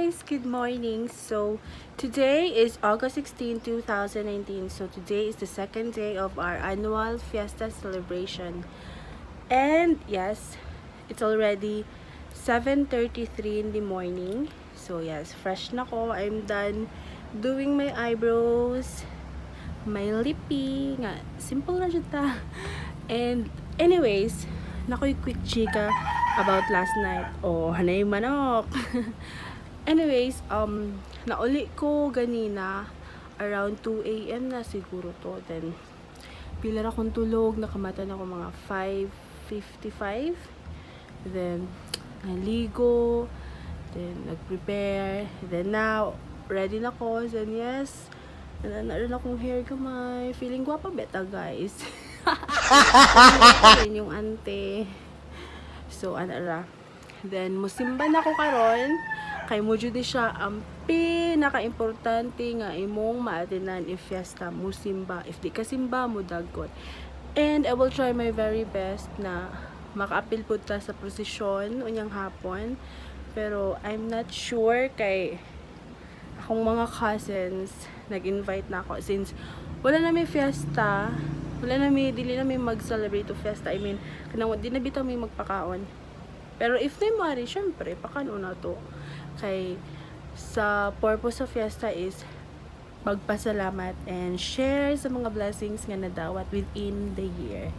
Guys! Good morning! So, today is August 16, 2019. So, today is the second day of our annual fiesta celebration. And yes, it's already 7:33 in the morning. So, yes, fresh na ko. I'm done doing my eyebrows, my lippy, nga, simple na jud ta. And anyways, nakoy quick chika about last night. Oh, hanay manok. Anyways, nauli ko ganina around 2 a.m. na siguro to. Then, pila ra akong tulog, nakamata na ako mga 5:55. Then, naligo, then nag-prepare. Then now, ready na ko. Then yes, na rin akong hair gamay. Feeling gwapa beta, guys. Feeling yung ante. So, ano ra. Then, musimba na ko karon kay mo jud siya ang pinaka-importante nga imong maatinan if fiesta, musimba. If di ka simba, mo dagkot. And I will try my very best na makaapil pud ta sa prosesyon unyang hapon. Pero I'm not sure kay akong mga cousins nag-invite na ako since wala na may fiesta, wala na may dili na may mag-celebrate of fiesta. I mean, kanang di na bitaw may magpakaon. Pero if na mari, syempre pakaon na to kay sa purpose of fiesta is magpasalamat and share sa mga blessings nga nadawat within the year.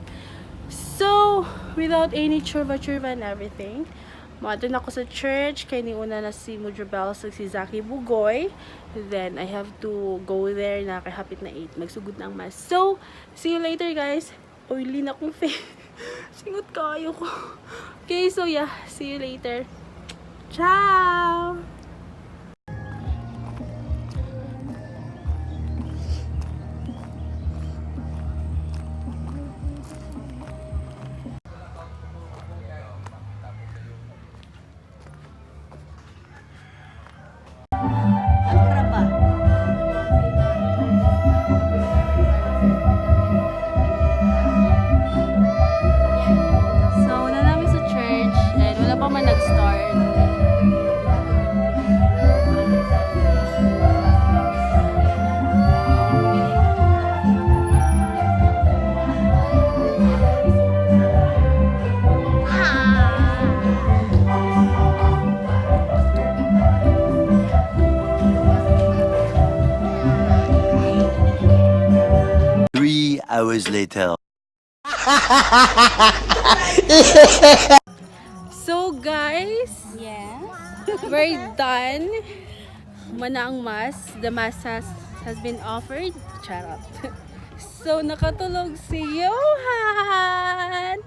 So, without any churva-churva and everything, moadto na ako sa church kay niuna na si Mudra Bells ug si Zaki Bugoy. Then, I have to go there na kay hapit na 8. Magsugod na ang mass. So, see you later, guys. Oily na akong face. Singot kayo ko. Okay, so yeah. See you later. Ciao! Ano ba? So, na namin sa church and wala pa man nag-start. 3 hours later. So, guys, we're done. Mana ang mass. The mass has been offered. Charot. So, nakatulog si Johan!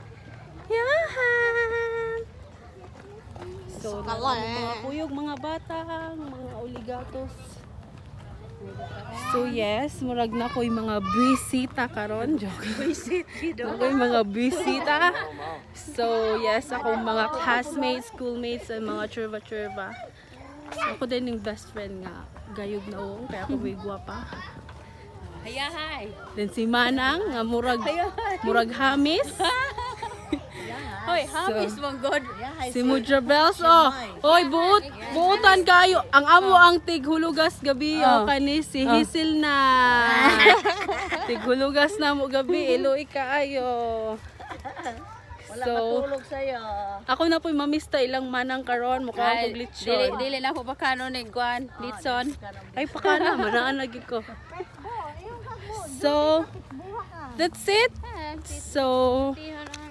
Johan! So, mga kuyog, mga bata, mga uligatos. So yes, murag na ko'y mga bisita karon. Joke. Bisita. Ako'y mga bisita. So yes, akong mga classmates, schoolmates, and mga churva-churva. So, ako din yung best friend nga gayog na uong, kaya ako may gwapa. Hayahay. Then si Manang nga murag murag hamis. Hoy, hamis man god. Si Mudra Bells, oh. Oy, buot, buotan kayo. Ang amo ang tighulugas gabi, oh, kani si Hisil na. Tighulugas na mo gabi, iluoy kaayo. Wala So, katulog sa'yo. Ako na po'y mamista ilang manang karon, mukha akong Dili, glitchon. dili na po pakano ni Guan, litson. Ay, pakana, manaan lagi ko. So, that's it. So,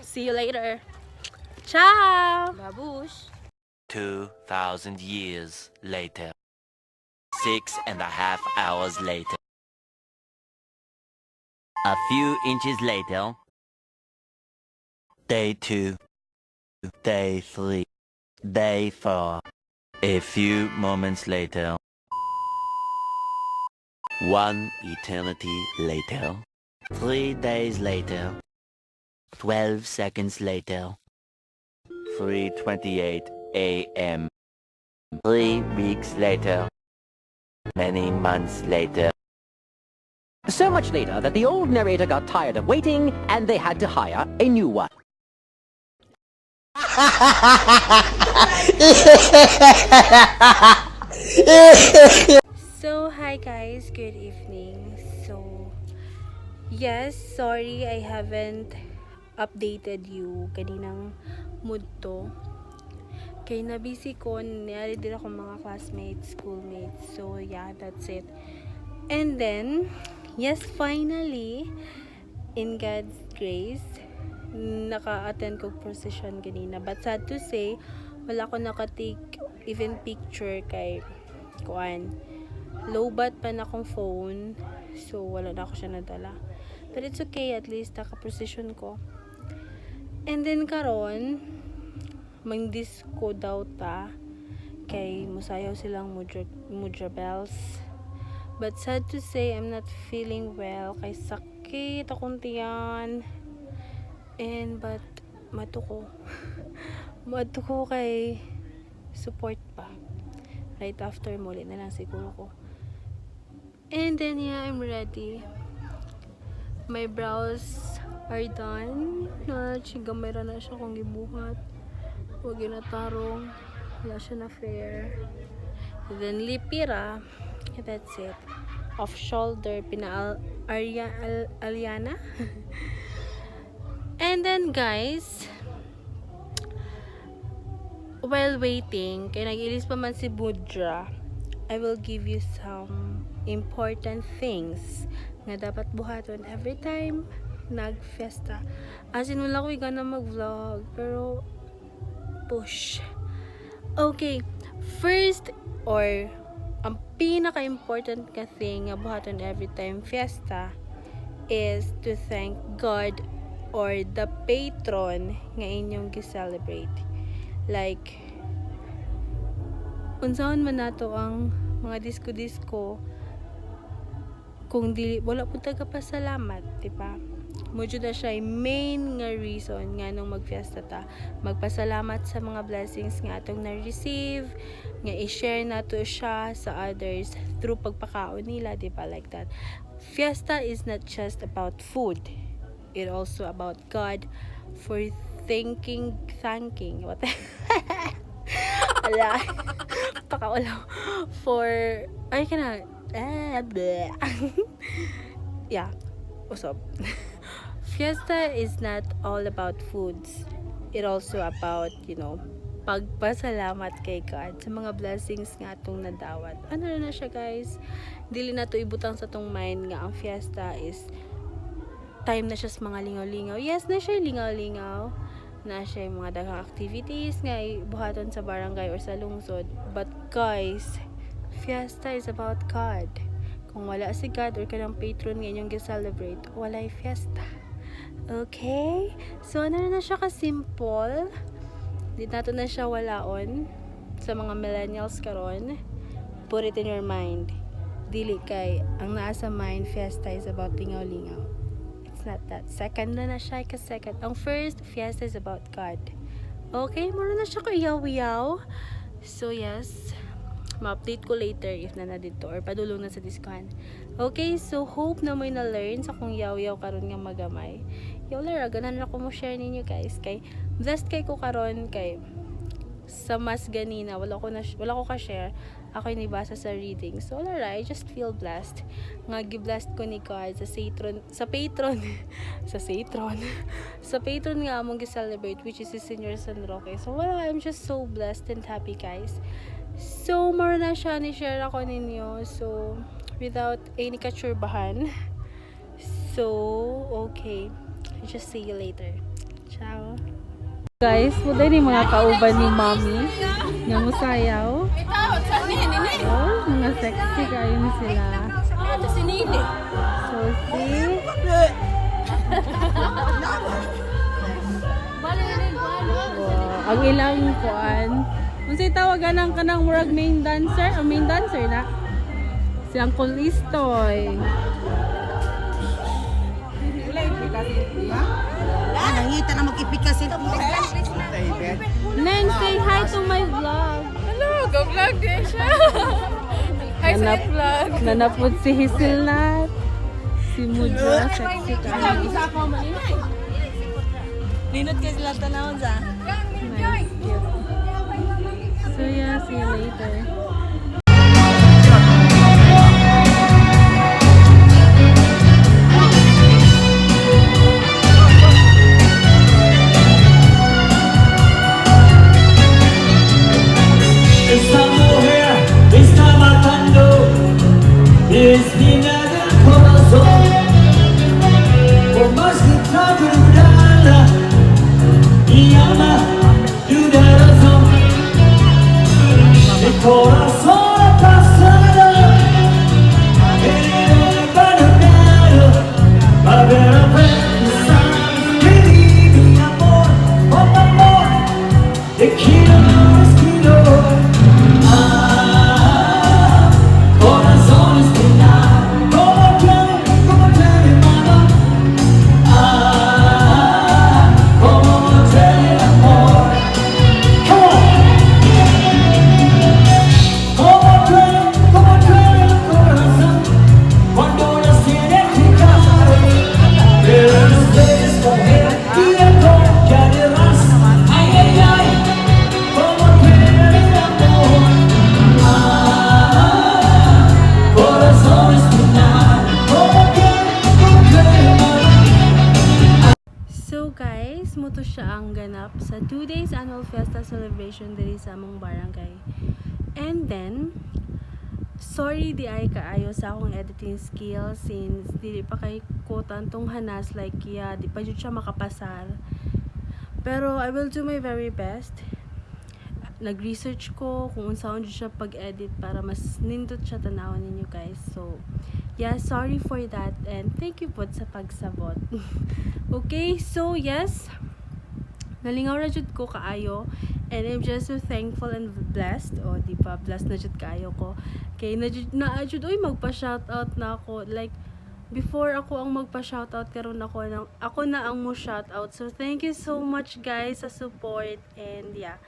see you later. Ciao! Babush. 2,000 years later. 6.5 hours later. A few inches later. Day 2. Day 3. Day 4. A few moments later. One eternity later. 3 days later. 12 seconds later. 3:28 a.m. 3 weeks later. Many months later. So much later that the old narrator got tired of waiting and they had to hire a new one. So, hi guys, good evening. So, yes, sorry I haven't updated you kaninang mood to. Kay na-busy ko, niyari din ako mga classmates, schoolmates. So, yeah, that's it. And then, yes, finally, in God's grace, naka-attend ko procession ganina. But sad to say, wala ko naka-take even picture kay kuan. Lowbat pa na akong phone. So, wala na ako siya nadala. But it's okay, at least naka-procession ko. And then karon, mang-disco daw ta kay musayaw silang mudra, mudra bells. But sad to say, I'm not feeling well kay sakit akong tiyan. And but mato ko. Mato ko kay support pa. Right after muli na lang siguro ko. And then yeah, I'm ready. My brows are done. Na gamay ra na siya kung gibuhat. Wag ginatarong. Wala siya na fair. Then lipira. That's it. Off shoulder pina Arya Al, Aliana. And then guys, while waiting, kay nag-ilis pa man si Mudra, I will give you some important things nga dapat buhaton every time nag-fiesta. As in, wala ko gana mag-vlog, pero push. Okay, first or ang pinaka-important ka thing nga buhaton every time fiesta is to thank God or the patron nga inyong gi-celebrate. Like, unsaon man nato ang mga disco-disco kung dili wala pud ta pasalamat, di ba? Mo jud na siya yung main nga reason nga nung magfiesta ta. Magpasalamat sa mga blessings nga atong na-receive, nga i-share nato siya sa others through pagpakaon nila, di ba? Like that. Fiesta is not just about food. It also about God for thinking, thanking, what? Ala. Pakaulaw. For, ay kana, ah, bleh. Yeah. Usab. Fiesta is not all about foods. It also about pagpasalamat kay God sa mga blessings nga atong nadawat. Ano na na siya, guys? Dili na to ibutang sa tong mind nga ang fiesta is time na siya sa mga lingaw-lingaw. Yes, na siya lingaw-lingaw. Na siya yung mga daghang activities nga buhaton sa barangay or sa lungsod. But guys, fiesta is about God. Kung wala si God or kanang patron nga inyong gi-celebrate, walay fiesta. Okay? So, ano na siya ka-simple. Di nato na siya walaon sa mga millennials karon. Put it in your mind. Dili kay ang naa sa mind, fiesta is about lingaw-lingaw. It's not that. Second na na siya ka second. Ang first, fiesta is about God. Okay, mura na siya ka iyaw-iyaw. So yes, ma-update ko later if na na dito or padulong na sa diskuhan. Okay, so hope na may na-learn sa kong yaw-yaw karon nga magamay. Yaw lara, ganan ra ko mo share ninyo, guys, kay blessed kay ko karon kay sa mas ganina wala ko ka-share, ako nibasa sa reading. So wala ra, I just feel blessed nga gi-blessed ko ni God sa patron nga among gi-celebrate, which is si Senior San Roque. So wala, I'm just so blessed and happy, guys. So mao na siya ni share ako ninyo. So without any kachurbahan. So okay, just see you later. Ciao, guys. Mo ni mga kauban ni Mommy nga musayaw. Oh, mga sexy kayo ni sila. So, see? Wow, ang ilang kuan. Unsay tawagan ang kanang murag main dancer? Ang main dancer na si Uncle Istoy. Nangita na mag-ipika sila. Neng, say hi to my vlog. Hello, go vlog din siya. Hi sa vlog. Nanapod si Hazelnut. Si Mudra, sexy ka. Linot kayo sila tanawon sa. Nice, cute. So yeah, see you later. guys, mao to siya ang ganap sa 2 days annual fiesta celebration diri sa among barangay. And then, sorry diay kaayo sa akong editing skills since dili pa kay ko tantong hanas, like, yeah, di pa jud siya makapasar. Pero I will do my very best. Nag-research ko kung unsaon jud siya pag-edit para mas nindot siya tanawon ninyo, guys. So, yeah, sorry for that and thank you po sa pagsabot. Okay, so yes, nalingaw ra jud ko kaayo and I'm just so thankful and blessed. O, di pa, blessed na jud kaayo ko. Kay na jud na jud oy magpa-shoutout na ako. Like, before ako ang magpa-shoutout, karon ako na ang mo shoutout. So thank you so much, guys, sa support and, yeah,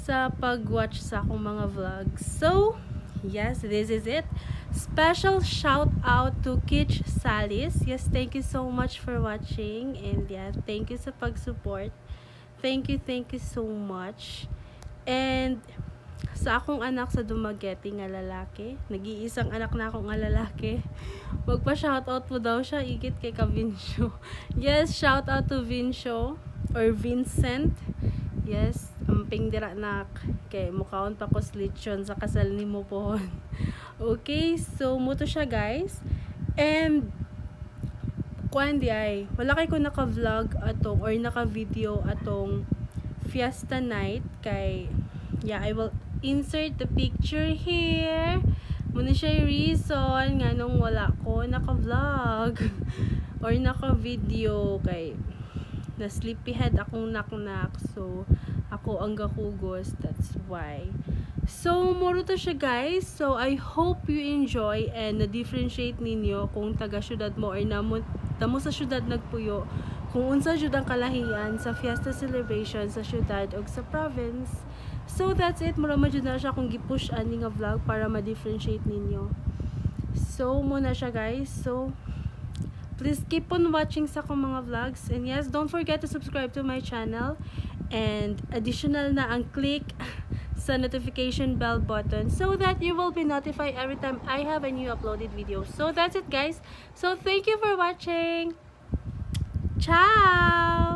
sa pag-watch sa akong mga vlogs. So, yes, this is it. Special shout out to Kitch Salis. Yes, thank you so much for watching and, yeah, thank you sa pag-support. Thank you so much. And sa akong anak sa Dumaguete nga lalaki, nag-iisang anak na ako nga lalaki. Magpa-shoutout po daw siya, igit kay ka Vincio. Yes, shout out to Vincio or Vincent. Yes, amping dira, nak, kay mukaon pa ko lechon sa kasal nimo pohon. Okay, so mao to siya, guys. And kuan diay, wala kay ko naka-vlog atong or naka-video atong fiesta night kay, yeah, I will insert the picture here. Mao na siya yung reason nganong wala ko naka-vlog or naka-video kay na sleepyhead akong naknak, so ako ang gakugos, that's why. So mao to siya, guys. So I hope you enjoy and na-differentiate ninyo kung taga syudad mo or namo damo sa syudad nagpuyo, kung unsa jud ang kalahian sa fiesta celebration sa syudad og sa province. So that's it. Mura man jud na siya kung gi-push ani nga vlog para ma-differentiate ninyo. So mao na siya, guys. So please keep on watching sa akong mga vlogs. And yes, don't forget to subscribe to my channel. And additional na ang click sa notification bell button so that you will be notified every time I have a new uploaded video. So that's it, guys. So thank you for watching. Ciao!